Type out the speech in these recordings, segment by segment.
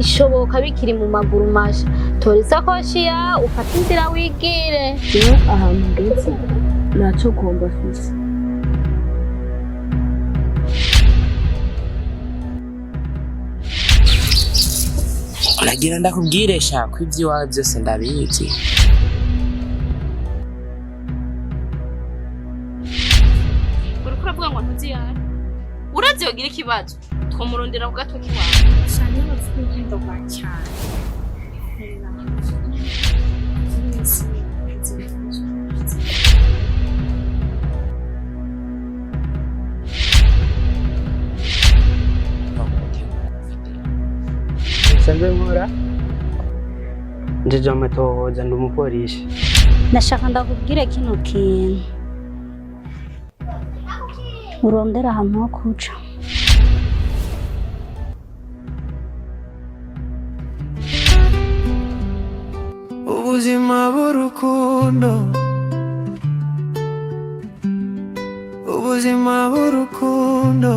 Ishoboka bikiri mu maguru masha. Tora isakoshi yawe ufate inzira wigire. Jewe ahantu ngeze ntaco guhomba mfise. Nagira ndakubwire sha ko ivy'iwawe vyose ndabizi. Uriko uravuga ngo ntuzi yawe, urazi yogira ikibazo twomurondera ku gatwe kiwawe. Cyane bavuga urukundo rwa cyane. Nsanzwe nkora njeje amatohoza, ndi umupolisi. Ndashaka ndakubwire kino kintu, urondera ahantu ho kuca. Ubuzima bw'urukundo, ubuzima bw'urukundo,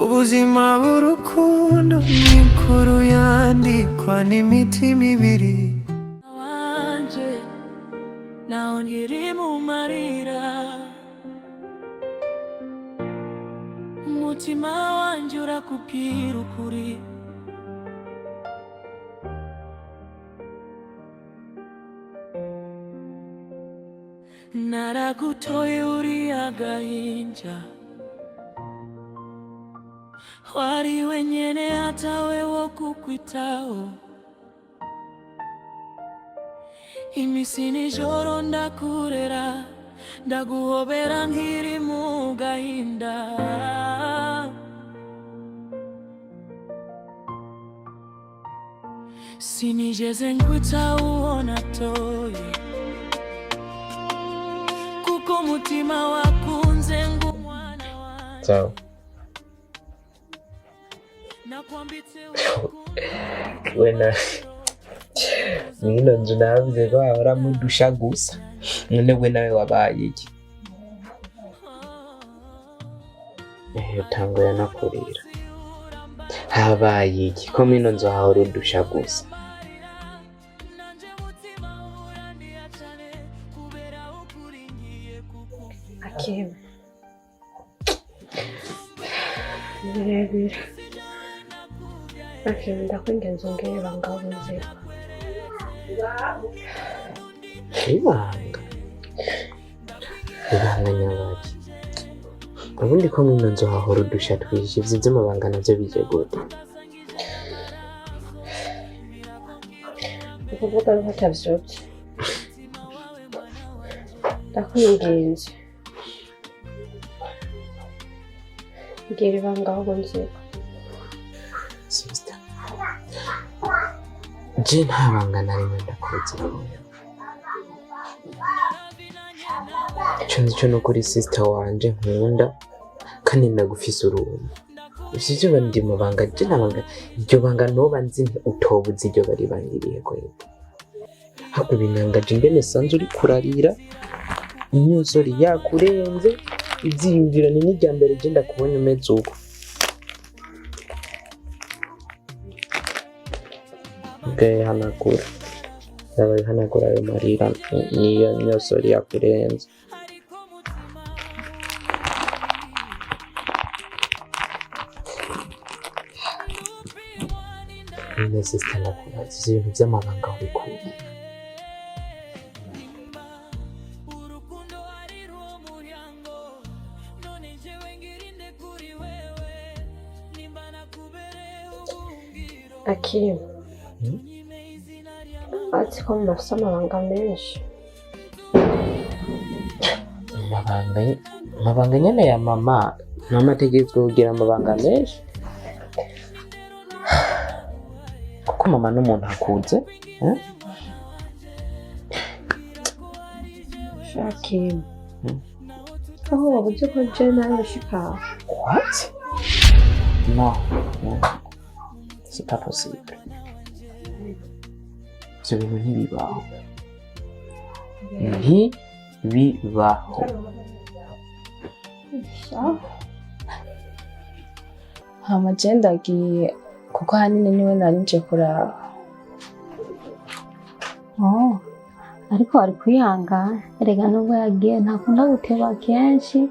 ubuzima bw'urukundo ni inkuru yandikwa n'imitima ibiri. Wanje naho nkiri mu marira, umutima wanje urakubwira ukuri. Naragutoye uri agahinja, wari wenyene atawe wo kukwitaho. Imisi nijoro ndakurera, ndaguhobera nkiri mu gahinda. Sinigeze nkwita uwo natoye, kuko umutima wakunze ng'umwana wanje. Sawa. Nakwambitse urukundo. Wena mwino nzu navuze ko hahora mudusha gusa, none we nawe wabaye iki? Utanguye no kurira, habaye iki ko mwino nzu hahora udusha gusa? Akim, ni birebire. Akim, ndakwinginze umbwire ibanga aho unziko. Ibanga, ibanga nyabaki? Ubundi ko mwino nzu hahora udusha twinshi, ivyo vy'amabanga navyo bije gute? Ni ukuvuga yuko atavyutse. Ndakwinginze mbwira ibanga aho unziko. Sister, je nta banga na rimwe ndakuzira. Ico nzi co nukuri, sister wanje nkunda kandi ndagufise uruntu, ivyo vyo ndi mu banga, je nta banga, iryo banga noba nzi utobuze iryo bari bangiriye kwega. Ahubwo binangaje ingene sanze uriko urarira, imyuzure yakurenze, ivyiyumviro ni n'irya mbere je ndakubonye umeze uko. Hanagura, yaba ihanagura ayo marira, niyo myosori yakurenze. None sister, ndakubaza, ivyo bintu vy'amabanga wabikuye? Urukundo ari rwo muryango, none jewe ngirinde kuri wewe nimba nakubereye ubuhungiro. Akim, azi ko mama afise amabanga menshi. Amabanga, amabanga nyene ya mama. Mama ategerezwa kugira amabanga menshi kuko mama n'umuntu akuze, eh? Akim, aho wabuze ko je nawe bishika. What? No, no. C'est pas possible. Ivyo bintu ntibibaho, ntibibaho. Sawa. Hama je ndagiye kuko ahanini niwe nari nje kuraba. Oh, ariko wari kwihangana. Erega nubwo yagiye ntakunda guteba kenshi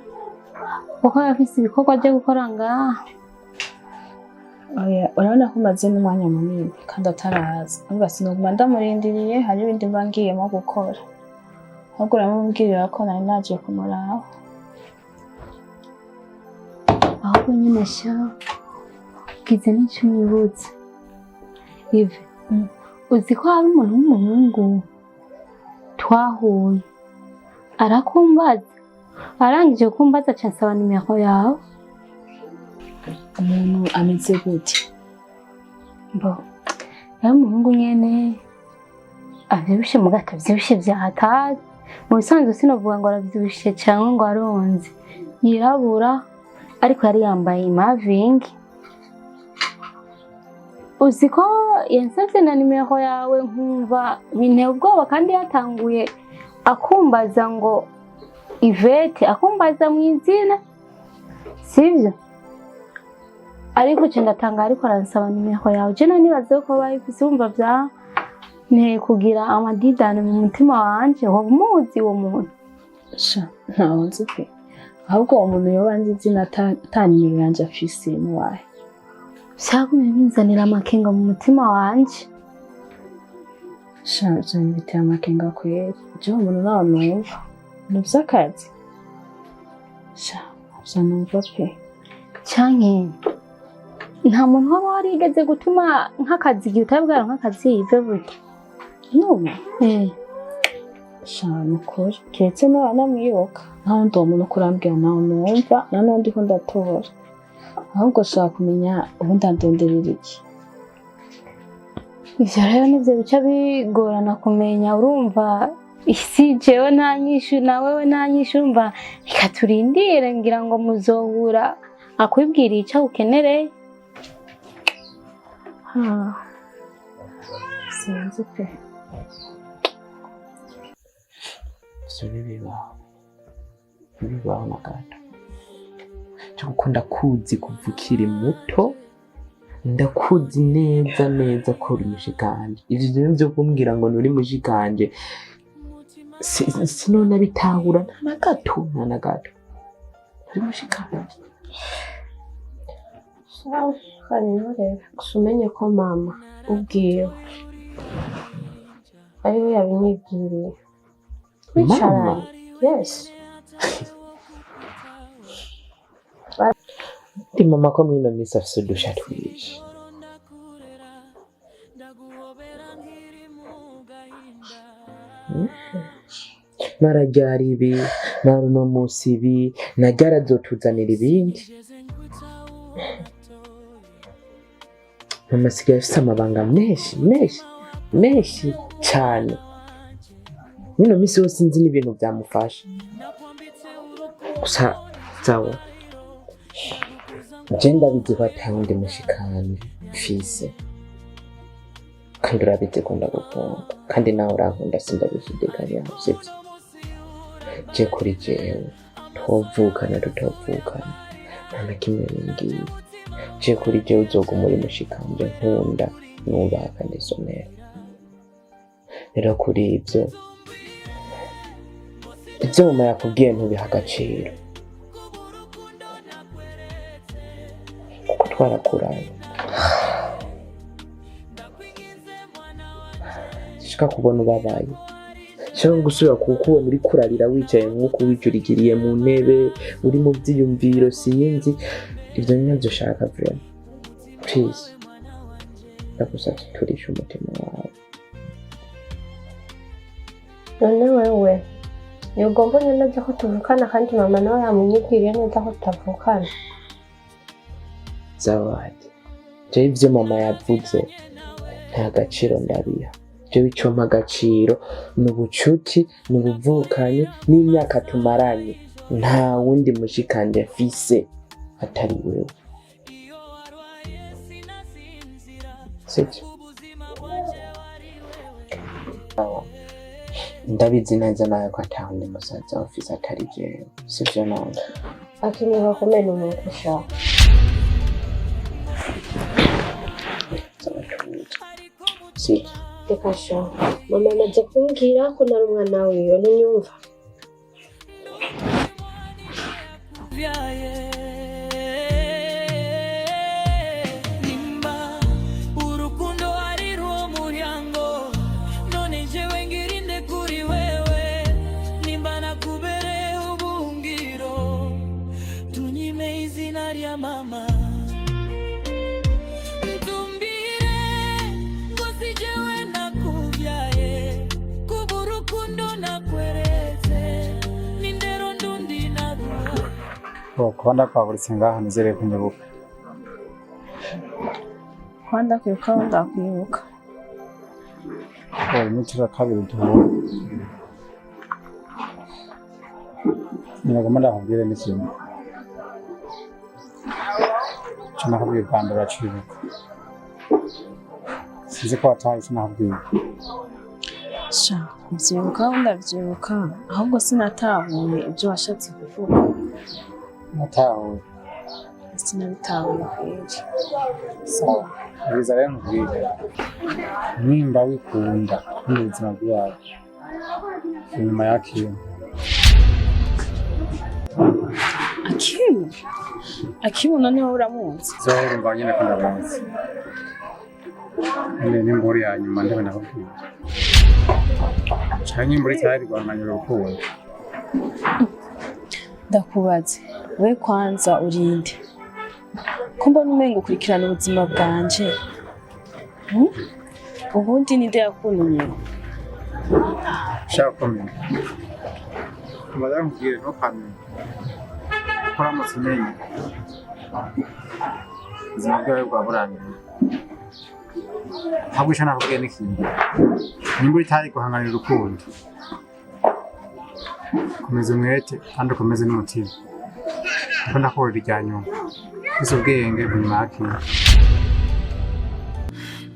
kuko aba afise ibikorwa byo gukora ngaha. Oya, urabona ko maze n'umwanya munini kandi ataraza. Urumva sinoguma ndamurindiriye, hari ibindi mba ngiyemo gukora. Ahubwo uramubwirira ko nari naje kumuraba. Ahubwo nyine sha, ugize n'ico unyibutsa. Ive, uzi ko hari umuntu w'umuhungu twahuye arakumbaza, arangije kumbaza aca ansaba nimero yawe. Umuntu ameze gute? Bo, yari umuhungu nyene avyibushe muga atavyibushe vya hatari. Mu bisanzwe sinovuga ngo aravyibushe canke ngo aronze, yirabura, ariko yari yambaye imavingi. Uzi ko yansavye na nimero yawe, nkumva binteye ubwoba, kandi yatanguye akumbaza ngo Ivete, akumbaza mu izina, sivyo? Ariko ce ndatanga, ariko aransaba nimero yawe. Je nanibaze ko bayifise, wumva vyanteye kugira amadidane mu mutima wanje. Woba umuzi uwo muntu? Sha, ntawe nzi pe. Ahubwo uwo muntu yoba anzi izina ata nimero yanje afise nuwahe? Vyagumye binzanira amakenga mu mutima wanje. Sha, ivyo biteye amakenga kweri. Jewe uwo muntu ntawe numva. Ni ivy'akazi? Sha, ntavyo numva pe. Canke nta muntu waba warigeze gutuma nk'akazi igihe utari bwaronke akazi, Ive, burya? N'ubu? Eh. Sha, nukuri keretse naba namwibuka. Nta wundi uwo muntu kurambwira ntawe numva, nta n'uwo ndiko ndatora. Ahubwo shaka kumenya ubundi andonderera iki. Ivyo rero nivyo bica bigorana kumenya. Urumva isi, jewe nta nyishu na wewe nta nyishu. Urumva, reka turindire, ngira ngo muzohura akwibwiriye ico ukenereye. Ah, sinzi pe. Ivyo ntibibaho, ntibibaho na gato. Cyo kuko ndakuzi kuva ukiri muto, ndakuzi neza neza ko uri mushikanje. Ivyo bintu vyo kumbwira ngo nturi mushikanje, sinonabitahura nta na gato, nta na gato. Uri mushikanje. Kanihorera gusa umenye ko mama ubwiwe ariwe yabinyibwiriye twicaranye. Yes. Ndi mama ko mwino minsi afise udusha twinshi. Mararyari ibi, mara uno musi ibi, naryari azotuzanira ibindi. Mama asigaye afise amabanga menshi menshi menshi cane. Mwino minsi yose sinzi n'ibintu vyamufasha. Gusa sawa, je ndabizi ko ata wundi mushikanje mfise, kandi urabizi ko ndagukunda, kandi nawe urankunda, sindabishidikanyaho, sivyo? Je kuri jewe, twovukana tutovukana, nta na kimwe bimbwiye. Je kuri jewe uzoguma uri mushikanje nkunda, nubaha kandi isomera. Rero kuri ivyo, ivyo mama yakubwiye ntubiha agaciro, kuko twarakuranye. Sinshaka kubona ubabaye, sinshaka gusubira kukubona uriko urarira wicaye nk'uko wijurigiriye mu ntebe, uri mu vyiyumviro, sinzi ivyo nivyo ushaka. Vraiment, please, ndagusavye turishe umutima wawe. None wewe ntugomba neza ko tuvukana, kandi mama nawe yamunyibwiriye neza ko tutavukana. Zawadi, jewe ivyo mama yavuze nta gaciro ndabiha. Jewe ico mpa agaciro ni ubucuti, ni ubuvukanyi n'imyaka tumaranye. Nta wundi mushikanje mfise atari wewe, sivyo? Ndabizi neza nawe ko ata wundi musaza ufise atari jewe, sivyo none? Akeneye kumena umutwe ushaka. Sibyo? Reka sha, mama amaze kumbwira ko nari umwana wiwe, ntunyumva? Nimba urukundo ari rwo muryango, none jewe ngirinde kuri wewe. Nimba nakubereye ubuhungiro, tunyime izina rya mama. Ntumbwire ngo si jewe nakubyaye, kuba urukundo nakweretse n'indero ndundi naguhaye. Kuba ndakwaguritse ngaha, nizere ko unyibuka. Kuba ndakwibuka, aho ndakwibuka. Oh, imiti ya kabiri duhura. Nagomba ndakubwire n'ikintu. Icyo nakubwiye bwa mbere uracibuka. Sinzi ko wataye icyo nakubwiye. Sha, mbyibuka aho ndabyibuka, ahubwo sinatahuye ibyo washatse kuvuga. Natahuye. Sinabitahuye kweri. Sawa. Bwiza rero nkubwire. Nimba wikunda n'ubuzima bwawe, inyuma ya Kim. Akimu? Akimu noneho uramuzi? Zohora umva nyine ko ndamuzi. Nyine n'imburi ya nyuma ndebe ndakubwira. Canke imburi itari rwanganyura urukundo. Ndakubaze, we kwanza urinde ko mbona umenga ukurikirana ubuzima bwanje? Ubundi ninde yakuntumye? Ushaka kumenya. Mbaza nkubwire, ntukamenye. Kuko uramutse umenye, ubuzima bwawe bwaba burangiye. Ahubwo ico nakubwiye n'ikintu. Nimba utari guhanganira urukundo, komeza umwete kandi ukomeze n'umutima. Kuko ndakuburira irya nyuma. Ufise ubwenge inyuma ya kimwe.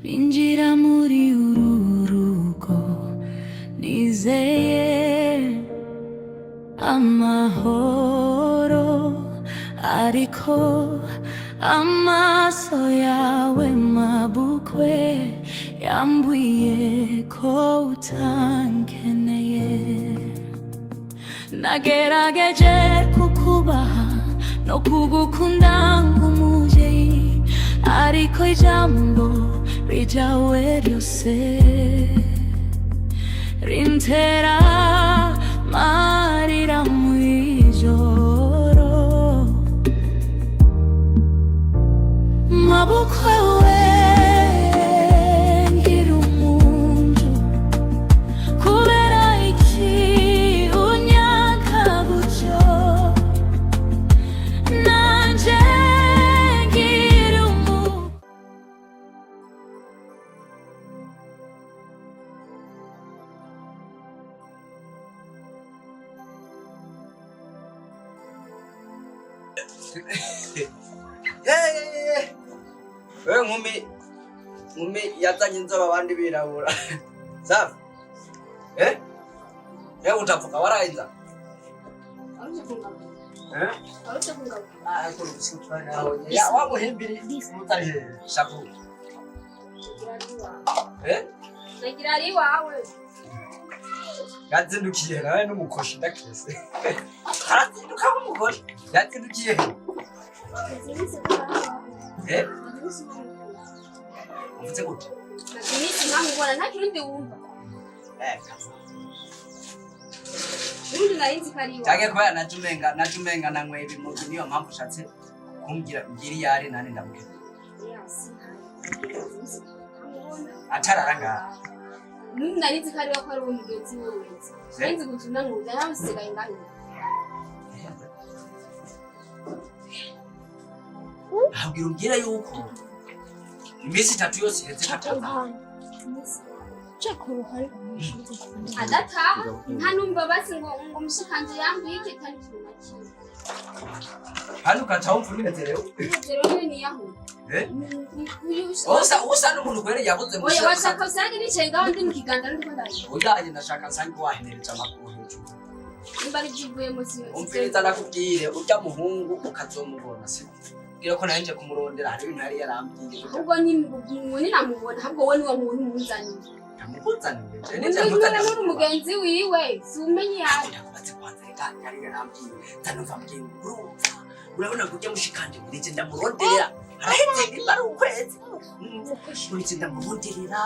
Ninjira muri uru rugo nizeye amahoro, ariko amaso yawe mabukwe yambwiye ko utankeneye. Nagerageje kukubaha no kugukunda nk'umuvyeyi, ariko ijambo ryawe ryose rintera marira mw'ijoro. Mabukwe we, ngira umuntu, kubera iki unyaka gutyo? Nanje ngira umuntu. Wewe nkumi, nkumi yazanye inzobe abandi birabura. Safi. Eh? Eh, utavuga warainza. Eh? Ah, ya wamuhimbiri mutari he shapu. Eh? Nagira ari iwawe. Yazindukiye nawe n'umukoshi ndakese. Arazinduka nk'umukoshi. Yazindukiye he? Eh? Uvuze gute? Iminsi ntamubona, nta kirundi wumva. Eh, Kirundi nari nzi ko ari iwawe. Canke kubera naje umenga nanyweye ibimogi, niyo mpamvu ushatse kumbwira mbwira iyo ari nani ndamubwira. Atarara ngaha. Nundi nari nzi ko ari iwawe, ko ari uwo mugenzi wiwe. Nari nzi gutuma nkuza nawe usigaye ngaho. Abwira umbwira yuko iminsi 3 yose iheze katava. Adataha, nta numva basi ngo mushikanje yambwiye iki, atari ikintu na kimwe. Hano ukaca wumva unezerewe. Umunezero niwe niyahuye. Eh? Uyu Usa usa n'umuntu kwere yabuze. Oya, washaka usange nicaye ngaho ndi mu kiganza ndiko ndaje. Oyaye, ndashaka nsange wahenereje amaguru hejuru. Nimba ari ibyo uvuyemo si Umviriza nakubwire, urya muhungu ukazomubona, sibyo? Ndamubwira ko nanje kumurondera hari ibintu yari yarambwiye. Ahubwo ni ni namubona, ahubwo wowe niwe muntu muzaniye. Ndamukuzaniye. Je Undi nije niwe muzaniye. muri mugenzi wiwe, si umenye yaje. Ndakubatse kwanza reka yari yarambwiye. Nzanumva mbwiye urumva. Urabona kujya mushikanje muri je ndamuronderera. Araheze nimba ari ukwezi. Muri je ndamuronderera.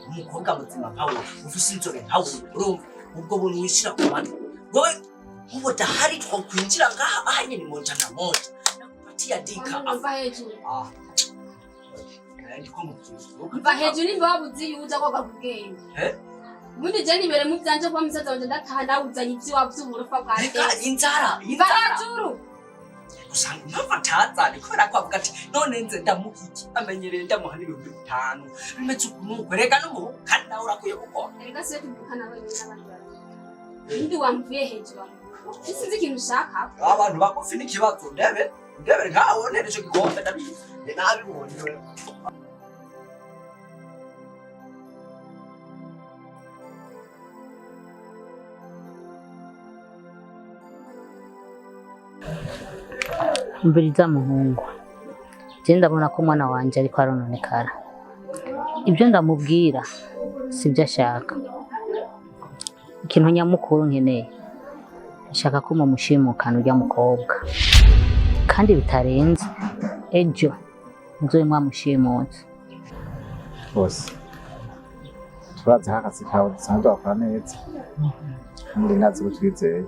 Umukobwa muzima nkawe, ufise inzobe nkawe, urumva ubwo buntu wishira ku bandi. Wowe ubu dahari twokwinjira ngaha ahanye ni moja na moja. Nakupatia dika. Mva hejuru. Ah. Ndiko mubwira. Mva hejuru nimba wabuze iyo uza koga kubwenge. Eh? Ubundi je nibere mu vyanje kuba musaza wanje ndataha nawe uzanye ivy'iwabo vy'uburofa bwa Reka inzara, Mva inzara. hejuru. Usanga impamvu ataza ni kubera ko avuga ati none nze ndamuha iki amenyereye ndamuha n'5,000 bimeze ukuntu reka n'umuhungu kandi nawe urakwiye gukora. Erega siwe tuvukana wenyine n'abandi bantu. Ubundi wamvuye hejuru. Sinzi ikintu ushaka. Abantu bagufi n'ikibazo ndebe ndebe nkawe ntere ico gikombe ndabizi nabibonye wewe. Umviriza muhungu, je ndabona ko umwana wanje ariko arononekara. Ibyo ndamubwira sibyo ashaka. Ikintu nyamukuru nkeneye, nshaka ko mumushimukana urya mukobwa, kandi bitarenze ejo muzobe mwamushimutse. Bose turazi ko akazi kawe dusanzwe wakora neza kandi ndazi ko twizeye,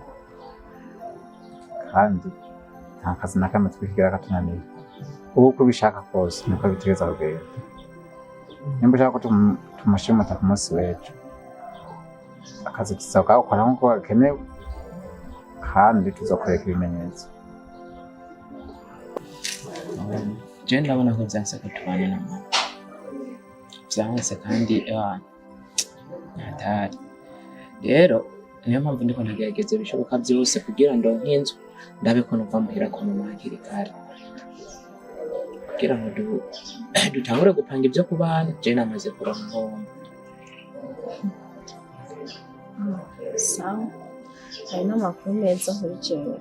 kandi nta kazi na kamwe twigera katunanira. Ubu uko ubishaka kose niko bitegereza kugenda. Nimba ushaka ko tumushimuta ku munsi w'ejo, akazi tuzakakora nk'uko gakenewe kandi tuzakwereka ibimenyetso. Je ndabona ko vyanse ko tubana na mama, vyanse kandi hatari. Rero niyo mpamvu ndiko ndagerageza ibishoboka vyose kugira ndonke inzu, ndabe ko nova muhira kwa mama hakiri kare kugira ngo dutangure gupanga ivyo kubana. Je namaze kuronka inkombe. Sawa, ayo ni amakuru meza kuri jewe.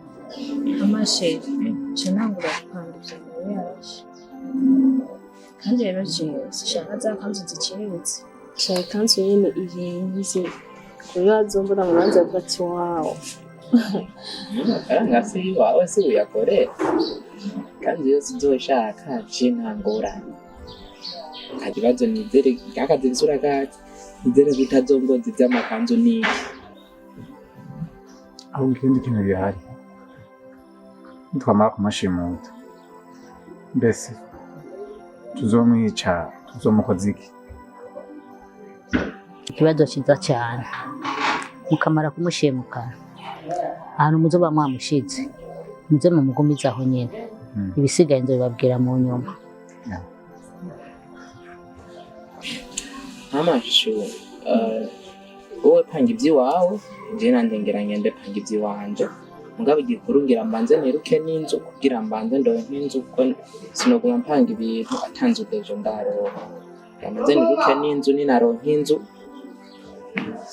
Amasheri, nca ntangura gupanga ivyo mariage. Kandi rero jewe sinshaka za kanzu ziciriritse, nshaka ikanzu nyene irenze ku buryo bazombona mu rubanza bavuga ati wawo. Amafaranga si iwawe, si uyakorera. Kandi yose uzoshaka je nta ngorane. Nta kibazo, nizere kakazi isura kacu, nizere ko utazongoza ivy'amakanzu n'iki. Ahubwo ikindi kintu gihari, nitwamara kumushimuta mbese tuzomwica, tuzomukoza iki? Ikibazo ciza cyane. Mukamara kumushimukana ahantu muzoba mwamushize, muze mumugumize aho nyene, ibisigaye nzobibabwira mu nyuma. Amashu, wowe panga ivy'iwawe, je nanje ngira ngende panga ivy'iwanje. Mugabo igikuru ngira mbanze niruke n'inzu kugira mbanze ndonke inzu, kuko sinoguma mpanga ibintu atanze ejo ndaronka. Ngira mbanze niruke n'inzu, ninaronka inzu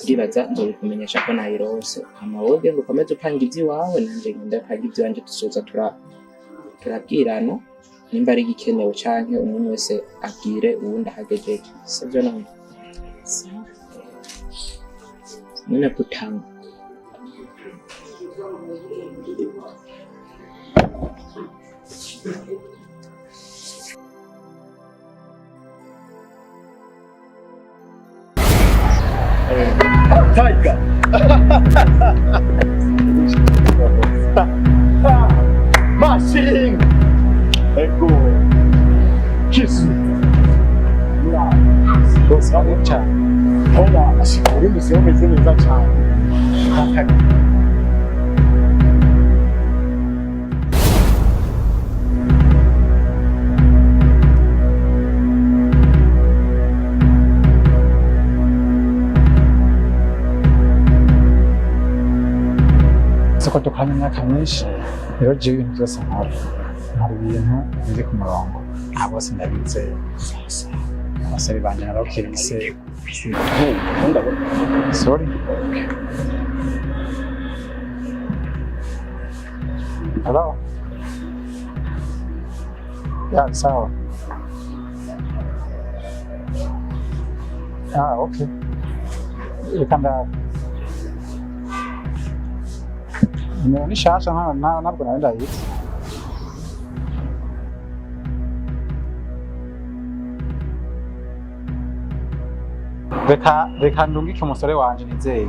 ndibaza nzobikumenyesha ko nayironse. Hama wowe genda ukomeze upanga ivy'iwawe, nanje ngende panga ivy'iwanje, tuzoza turabwirana nimba ari igikenewe canke umuntu wese abwire uwundi ahagejeje. Sivyo none? None kutanga. Tiger. Machine. Ego. Kisu. Bose cyane. Hola, uri muzi umeze neza cyane. Siko dukoranye imyaka myinshi rero, jewe ibintu byose nkora nkora ibintu biri ku murongo, abo bose ndabizeye, abasore banje narabakirise. Sorry. Hello. Ya, sawa. Ah, okay. Reka ndabe. Nimero ni shasha ntabwo nari ndayizi. Reka ndungike umusore wanje nizeye.